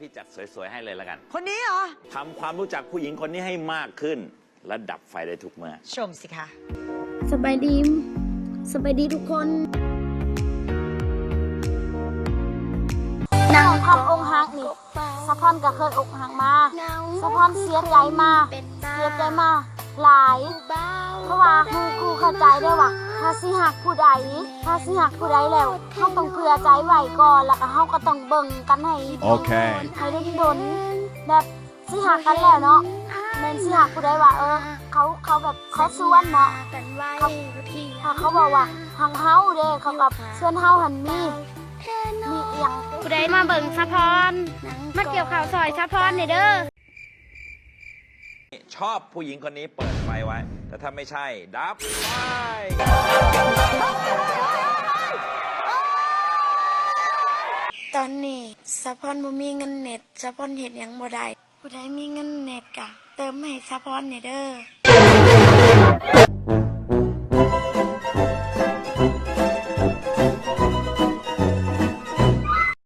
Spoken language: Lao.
พี่จัดสวยๆให้เลยละกัน คนนี้เหรอ ทำความรู้จักผู้หญิงคนนี้ให้มากขึ้น และดับไฟได้ทุกเมื่อ ชมสิคะ ສະບາຍດີ ສະບາຍດີທຸກຄົນ. ເລື່ອງຄວາມອົກຫັກນີ້ ສາວພອນກໍເຄີຍອົກຫັກມາ ສາວພອນເສຍໃຈມາ ເສຍໃຈມາຫຼາຍ ເພາະວ່າຮູ້ ຮູ້ເຂົ້າໃຈເດ້ວ່າ ຖ້າຊິຮັກຜູ້ໃດ ຖ້າຊິຮັກຜູ້ໃດແລ້ວ ເຮົາຕ້ອງເຜື່ອໃຈໄວ້ກ່ອນ ແລ້ວກໍເຮົາກໍຕ້ອງເບິ່ງກັນໃຫ້ດີ ໃຫ້ດົນໆ ແບບ ຊິຮັກກັນແລ້ວເນາະ ແມ່ນຊິຮັກຜູ້ໃດວ່າ ເອີ ເຂົາ ເຂົາແບບ ເຂົາຊວນເນາະ ເຂົາ ຖ້າເຂົາບອກວ່າຮັກເຮົາເດ້ ເຂົາກໍຊວນເຮົາຫັ້ນມີ ມີອີ່ຫຍັງ ຜູ້ໃດມາເບິ່ງສາວພອນ ມາກ່ຽວເຂົ້າຊ່ອຍສາວພອນແດ່ເດີ. ชอบผู้หญิงคนนี้เปิดไฟไว้ แต่ถ้าไม่ใช่ ดับไฟ ຕອນນີ້ສາວພອນບໍ່ມີເງິນເນັດ ສາວພອນເຮັດຫຍັງບໍ່ໄດ້. ຜູ້ໃດມີເງິນເນັດກະເຕີມໃຫ້ສາວພອນແດ່ເດີ.